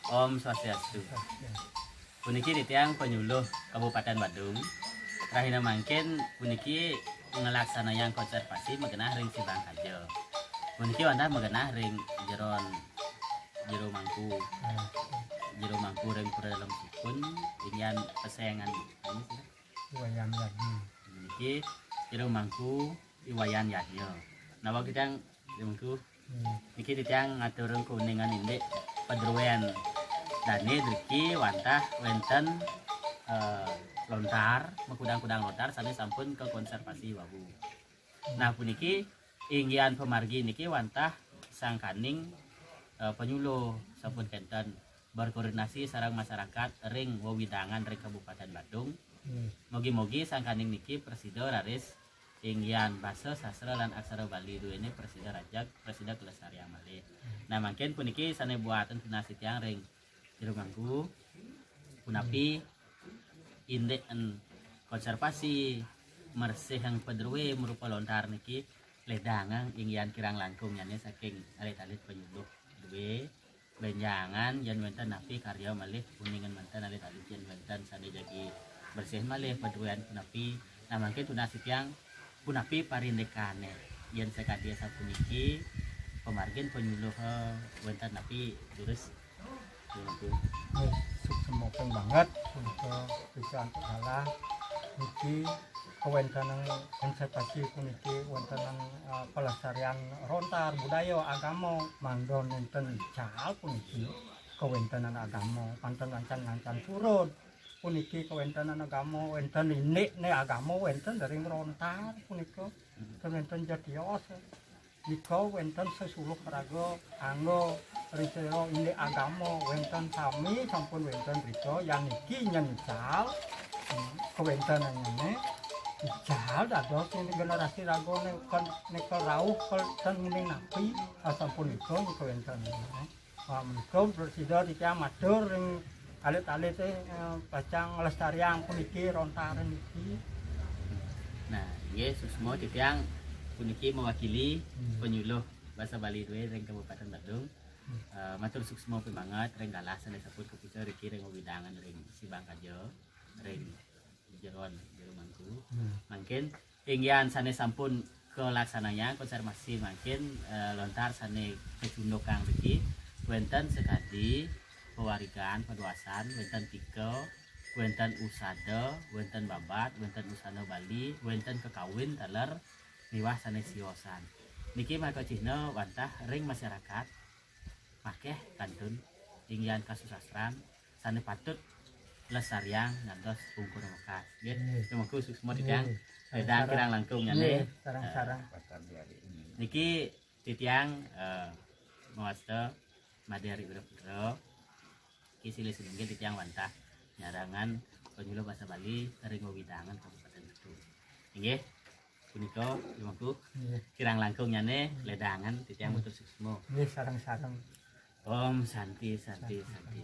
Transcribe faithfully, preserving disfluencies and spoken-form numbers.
Om Swastiastu. Puniki titiang panyuluh Kabupaten Badung. Rahina mangkin puniki nglaksanayang konservasi magenah ring Sibangkaja. Puniki wantah magenah ring jeron Jero Mangku. Jero Mangku ring Pura Dalem Sukun, inggihan pesengan Wayan Yadnya. Niki Jero Mangku I Wayan Yadnya. Nawang titiang, Jero Mangku. Hmm. Niki titiang ngaturang kauningan indik padruén dané driki wantah wénten, eh, lontar, makudang-kudang lontar sané sampun kakonservasi wau. Nah, puniki inggihan pamargi niki wantah sangkaning, eh, panyuluh sampun kénten berkoordinasi sareng masyarakat ring wewidangan ring Kabupaten Badung. Hmm. Mogi-mogi sangkaning niki prasida raris inggihan basa sastra lan aksara Bali duéné prasida rajeg, prasida kalestariang malih. Nah, mangkin puniki sané buatan tunas titiang ring Jero Mangku, punapi indik en konservasi, mersihang padrué marupa lontar niki lédangang inggihan kirang langkungnyané saking alit-alit panyuluh dué. Bénjangan yén wénten napi karya malih, uningang manten alit-alit yén wénten sané jagi bersih malih padruén punapi. Nah, mangkin tunas titiang punapi parindikané. Yén sakadi asapuniki pamargin panyuluh, eh, wénten napi durus punika. Nggih, suksma banget punika, bisa antuk salah. Niki kawéntenan konservasi puniki wéntenan, eh, pelestarian rontar budaya agama, mangda nénten ical puniki kawéntenan agama, panten lancan-lancan purun. Puniki kawéntenan agama, wénten indikné agama, wénten ring rontar punika. Wénten jatios. Nika wénten sesuluh raga angga ring sira indik agama, wénten sami sampun wénten rika, yan niki nyen ical, hmm, kawéntenannyané ical dados ing generasi ragané ken-, nika rauh kel-, ten uning napi, asampun nika nika wénten. Ah, menika prasida titiang matur ring alit-alité, eh, pacang nglestariang puniki rontaran niki. Nah, inggih, suksma titiang puniki mewakili Hmm. penyuluh basa Bali dué ring Kabupaten Badung. Hmm. Eh, matur suksma pimanget ring galah sané sampun kapica riki ring wewidangan ring Sibangkaja, ring jeron Jero Mangku. Hmm. Mangkin inggihan sané sampun kalaksanayang konservasi mangkin, eh, lontar sané kacundukang riki, wénten sakadi pawarigan, paduasan, wénten tika, wénten usada, wénten babad, wénten usana Bali, wénten kakawin taler miwah sané siosan. Niki maka cihna wantah ring masyarakat makéh kantun inggihan kasusastran sané patut lestariang ngantos pungkur wekas. Nggih, Nggih. Jero Mangku suksma titiang Nggih. Sareng-sareng. Kirang langkung nyané. Nggih, sareng-sareng. Eh, niki titiang, eh, mawasta Madé Ari Wiraputra. Niki silih sinunggil titiang wantah nyarengang panyuluh basa Bali ring wewidangan Kabupaten Badung. Inggih. Punika, Jero Mangku. Nggih. Kirang langkung nyané, lédangan titiang Nggih. matur suksma. Nggih, sareng-sareng. Om Santi, Santi, Santi. Santi.